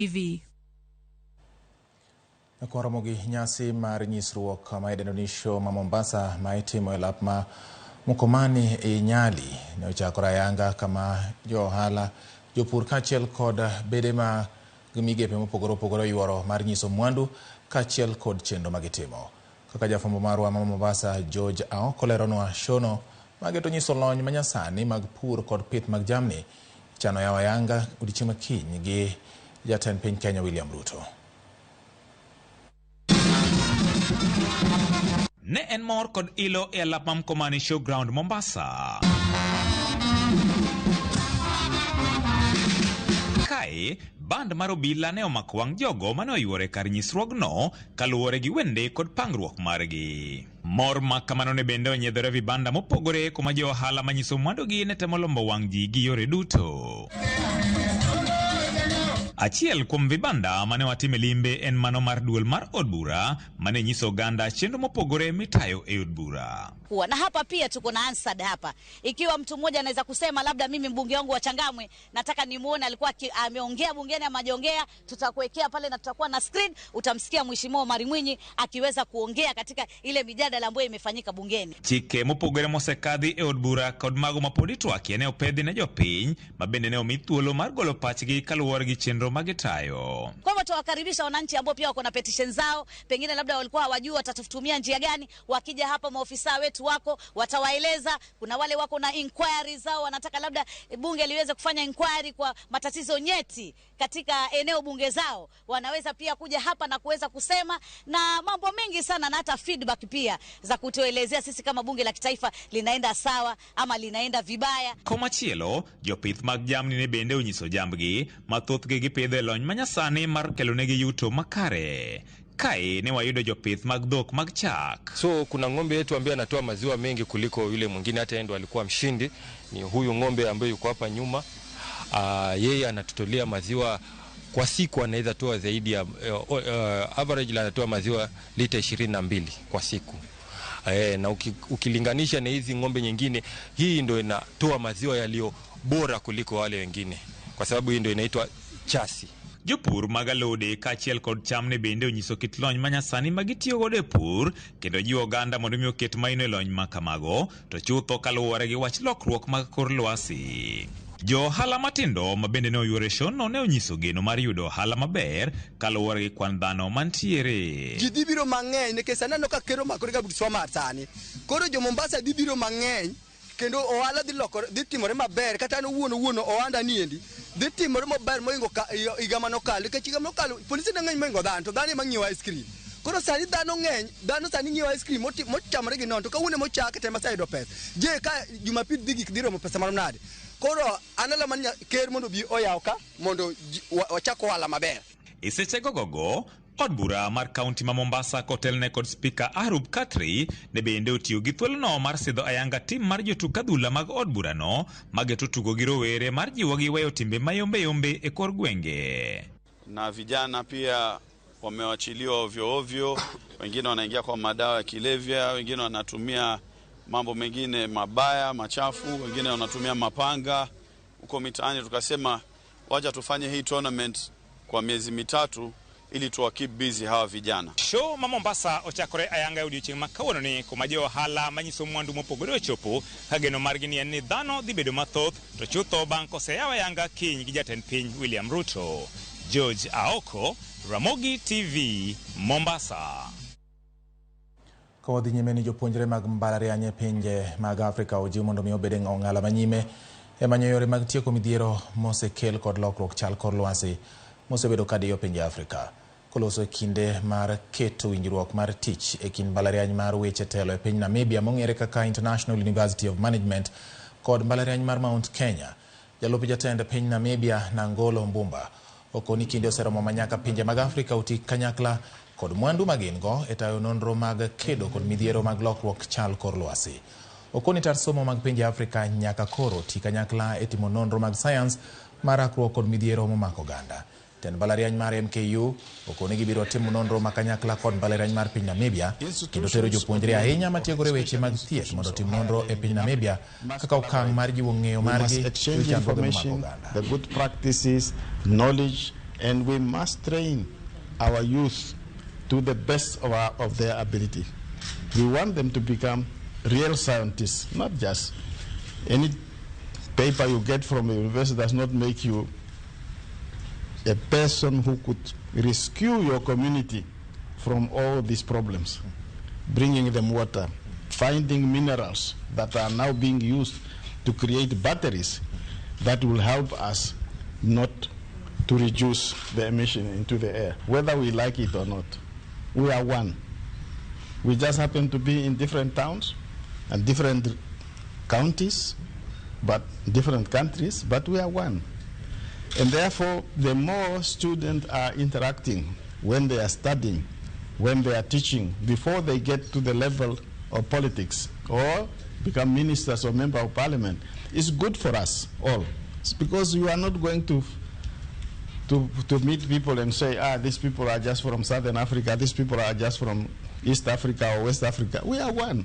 TV. Kwaromo gi nyasi mar nyisruok ma idendo ni show ma Mombasa ma itimo e lap ma Mkomani e Nyali ne ochakore ayanga kama jo ohala, jopur kaachiel kod bede mag migepe mopogore opogore oyuoro mar nyiso mwandu kaachiel kod chenro magitimo. Kaka jafwambo marwa ma Mombasa George Aoko leronwa shono mageto nyiso lony manyasani mag pur kod pith mag jamni ichano yawo ayanga odiochieng' ma kiny gi jatend piny Kenya William Ruto. Ne en mor kod ilo e alap ma Mkomani Showground Mombasa. Kae, band mar obila ne omako wang' jogo mane oyuore kar nyisruogno kaluwore gi wende kod pangruok margi. Mor ma kamano ne bende onyiedhore vibanda mopogore kuma jo ohala manyiso mwandugi ne temo lombo wang' ji gi yore duto. Achiel kuom vibanda mane watime limbe en mano mar duol mar od bura mane nyiso oganda chenro mopogore mitayo e od bura. Kuwa. Na hapa pia tuko na Hansard hapa. Ikiwa mtu mmoja anaweza kusema labda mimi mbunge wangu wa Changamwe nataka nimuone alikuwa ameongea bungeni ama hajaongea, tutakuwekea pale na tutakuwa na screen, utamsikia Mheshimiwa Omari Mwinyi akiweza kuongea katika ile mijadala ambayo imefanyika bungeni. Chike mopogore mosekadhi e od bura kod mago mapod itwakie ne opedhi ne jopiny ma bende ne omi thuolo mar golo pachgi kaluwore gi chenro magitayo. Kwa hivyo tuwakaribisha wananchi ambao pia wako na petition zao, pengine labda walikuwa hawajui watatutumia njia gani. Wakija hapa maofisa wetu wako watawaeleza. Kuna wale wako na inquiry zao, wanataka labda bunge liweze kufanya inquiry kwa matatizo nyeti katika eneo bunge zao, wanaweza pia kuja hapa na kuweza kusema na mambo mengi sana, na hata feedback pia za kutuelezea sisi kama bunge la kitaifa linaenda sawa ama linaenda vibaya. Komachielo, jopith mag jamni ne bende onyiso jambgi ma thothgi gipidho e lony manyasani mar kelonegi yuto makare. Kae ne wayudo jopith mag dhok mag chak. So kuna ng'ombe yetu ambaye anatoa maziwa mengi kuliko yule mwingine, hata yeye ndo alikuwa mshindi. Ni huyu ng'ombe ambaye yuko hapa nyuma. Yeye anatutolea maziwa kwa siku, anaweza toa zaidi ya average anatoa maziwa lita 22 kwa siku. Na ukilinganisha na hizi ng'ombe nyingine, hii ndo inatoa maziwa yaliyo bora kuliko wale wengine, kwa sababu hii ndo inaitwa chasi. Jopur mag alode kaachiel kod cham ne bende onyiso kit lony manyasani ma gitiyo godo e pur kendo jiwo oganda mondo mi oket maino e lony ma kamago to chutho kaluwore gi wach lokruok mag kor lwasi. Jo ohala matindo ma bende ne oyuoro e shono ne onyiso geno mar yudo ohala maber kaluwore gi kwan dhano mantiere. Ji dhi biro mang'eny nikech aneno ka ker omakore ga Budswamar sani. Koro jo Mombasa dhi biro mang'eny kendo ohala dhi lokore, dhi timore maber. Kata an owuon owuon ohanda niendi dhi timore maber mohingo higa manokalo, nikech higa manokalo polise ne ng'eny mohingo dhano, to dhano ema ng'iewo ice cream. Koro sani dhano ng'eny, dhano sani ng'iewo ice cream mochamore gi nono, to kawuono mochake to ema aseyudo pesa. Je, ka Jumapil dhi gik dhi romo pesa marom nade? Koro an alamo ni ker mondo obi oyaw ka mondo wachak ohala maber. E seche gogogo, od bura mar kaunti ma Mombasa kotelne kod spika Arub Khatri ne bende otiyo gi thuolono mar sidho ayanga tim mar jotuk adhula mag od burano mageto tugo gi rowere mar jiwogi weyo timbe mayombe yombe e kor gwenge. Na vijana pia wamewachiliwa ovyo ovyo, wengine wanaingia kwa madawa ya kilevya, wengine wanatumia mambo mengine mabaya machafu, wengine wanatumia mapanga huko mitaani. Tukasema wacha tufanye hii tournament kwa miezi mitatu ili tuwa keep busy hawa vijana. Show ma Mombasa ochakore ayanga e odiochieng' ma kawuono ni kuma jo ohala manyiso mwandu mopogore ochopo ka geno margi ni en ni dhano dhi bedo mathoth to chutho bang' koseyaw ayanga kiny gi jatend piny William Ruto. George Aoko, Ramogi TV, Mombasa. Ka wadhi nyime ni jopuonjre mag mbalariany e pinje mag Afrika ojiw mondo mi obed e ong'ala manyime e manyo yore mag tieko midhiero mosekel kod lokruok chal kor lwasi mosebedo kadiyo pinje Afrika. Koloso e kinde mar keto winjruok mar tich e kind mbalariany mar weche telo e piny Namibia mong'ere kaka International University of Management kod mbalariany mar Mount Kenya, jalup jatend piny Namibia Nangolo Mbumba okoni kinde oseromo ma nyaka pinje mag Afrika oti kanyakla kod mwandu ma gin go e tayo nonro mag kedo kod midhiero mag lokruok chal kor lwasi. Okoni tar somo mag pinje Afrika nyaka koro ti kanyakla e timo nonro mag sayans mar rakruok kod midhiero momako oganda. Tend mbalariany mar MKU okoni gibiro timo nonro ma kanyakla kod mbalariany mar piny Namibia kendo tero jopuonjre ahinya matiegore weche mag thieth mondo otim nonro e piny Namibia kaka okang' mar jiwo ng'eyo margi e wi chandruoge momako oganda. The good practices, knowledge And we must train our youth to the best of their ability. We want them to become real scientists, not just any paper you get from a university does not make you a person who could rescue your community from all these problems, bringing them water, finding minerals that are now being used to create batteries that will help us not to reduce the emission into the air, whether we like it or not. We are one. We just happen to be in different towns and different counties, but different countries, but we are one. And therefore, the more students are interacting when they are studying, when they are teaching, before they get to the level of politics or become ministers or member of parliament, it's good for us all. It's because you are not going to meet people and say, these people are just from Southern Africa, these people are just from East Africa or West Africa. We are one.